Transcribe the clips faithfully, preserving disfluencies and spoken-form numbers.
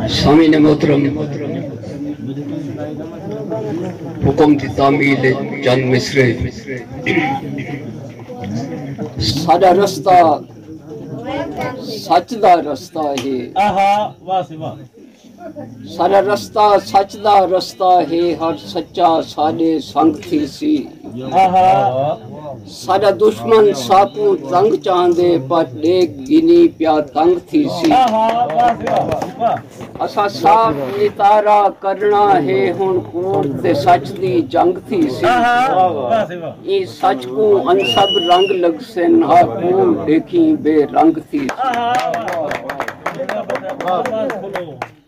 سامعین محترم، حکم دی تعمیل چند مصرے۔ ساݙا رستہ سچ دا رستہ ہے۔ آہا، واہ سے واہ۔ ساݙا رستہ سچ دا رستہ ہے، ہر سچا ساݙے سنگ تھیسی۔ آہا۔ ساݙا دشمن ساکوں تنگ چاہندے، پر ݙیکھ گھنی پیا تنگ تھیسی۔ آہا، واہ سے واہ، واہ۔ اساں صاف نتارا کرݨا ہے، ہݨ کوڑ تے سچ دی جنگ تھیسی۔ آہا، واہ سے واہ۔ ایں سچ کوں انسب رنگ لڳسن، ہا کوڑ ݙیکھیں بے رنگ تھیسی۔ آہا، واہ۔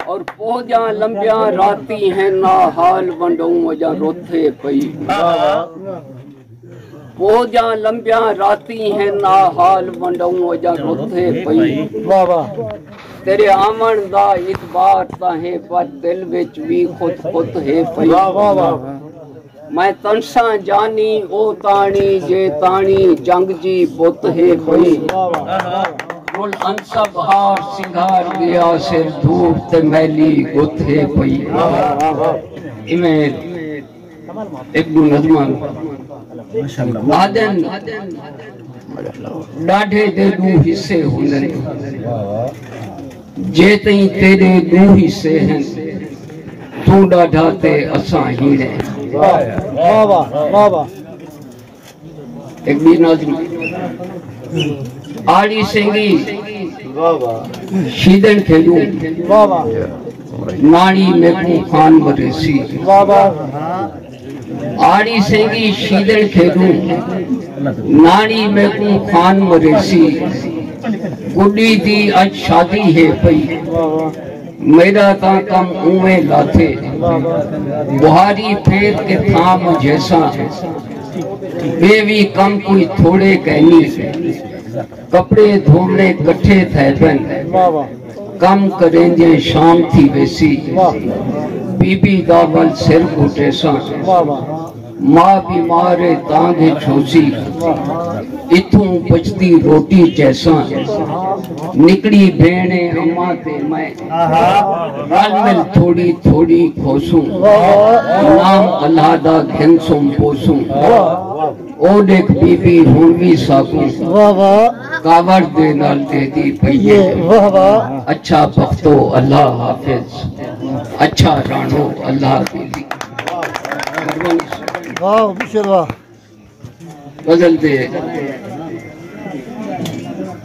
اور پوہ دیاں لمبیاں راتیں ہن، آ حال ونڈوں اڄاں رت ہے پئی۔ پوہ دیاں لمبیاں راتیں ہن، آ حال ونڈوں اڄاں رت ہے پئی۔ واہ واہ۔ تیݙے آوݨ دا اعتبار تاں ہے، پر دل وچ وی خط خط ہے پئی۔ واہ واہ واہ۔ میں تنساں جانی او تاݨی، جے تاݨی جنگ جی بت ہے پئی۔ گل انسب ہار سنگھار ڳیا، سر دھوڑ تے میلی گت ہے پئی۔ ایویں ہک ݙو نظماں آہدن، ݙاڈھے دے ݙو حصے ہوندن۔ جے تئیں تیݙے ݙو حصے ہن، توں ݙاڈھا تے اساں ہیݨے۔ واہ، واہ، واہ، واہ۔ ہک ٻئی نظم۔ آڑی سینگی واہ، واہ۔ شیدن کھیݙوں۔ واہ، واہ۔ ناڑی میکوں خان مریسی۔ واہ، واہ۔ آڑی سینگی شیدن کھیݙوں، ناڑی میکوں خان مریسی۔ گݙی دی اڄ شادی ہے پئی، میݙا تاں کم اونویں لاتھے۔ بہاری پھیر کے تھاں منجھیساں، ٻئے وی کم کوئی تھوڑے کائنی۔ کپڑے دھووݨے کٹھے تھئے پن، واہ واہ۔ کم کریندیں شام تھی ویسی۔ واہ۔ بی بی دا ول سر گھٹیساں۔ واہ واہ۔ ماء بیمار ہے تاں گھچ ہوسی۔ واہ۔ اتھوں بچدی روٹی چیساں۔ نکڑی بھیݨ ہے اماں تے میں، آہا۔ رل مل تھوڑی تھوڑی کھوسوں۔ واہ۔ نام اللہ دا گھن سم پوسوں۔ واہ۔ او ݙیکھ بی بی ہݨ وی ساکوں، واہ واہ۔ کاوڑ دے نال ݙیہدی پئی ہے۔ واہ واہ۔ اچھا بختو، اللہ حافظ، اچھا راݨو، اللہ دی۔ واہ بشر واہ۔ غزل دے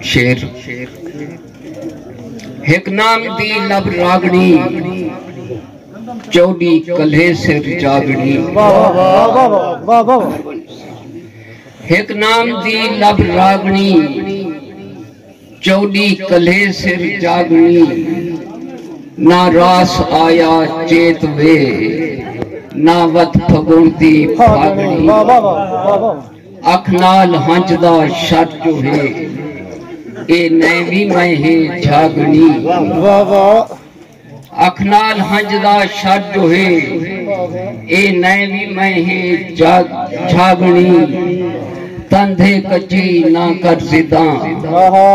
شعر۔ ہک نام دی لب راڳݨی، چوݙی کلھے سر جاڳݨی۔ واہ، واہ، واہ۔ ہک نام دی لب راڳݨی، چوݙی کلھے سر جاڳݨی۔ نہ راس آیا چیت وے، نہ وت پھڳݨ دی پھاڳݨی۔ واہ، واہ، واہ، واہ، واہ۔ اکھ نال ہنج دا شر جو ہے، اے نئیں وی میں ہے جھاڳݨی۔ واہ، واہ۔ اکھ نال ہنج دا شر جو ہے، اے نئیں وی میں ہے جھاڳ-، جھاڳݨی۔ تندھے کچی نہ کر ضداں، آہا۔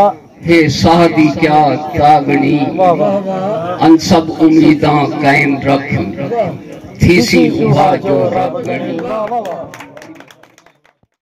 ہے ساہ دی کیا تاڳݨی۔ واہ واہ۔ انسب امیداں قائم رکھ، تھیسی اوہا جو رب ڳݨی۔ واہ واہ۔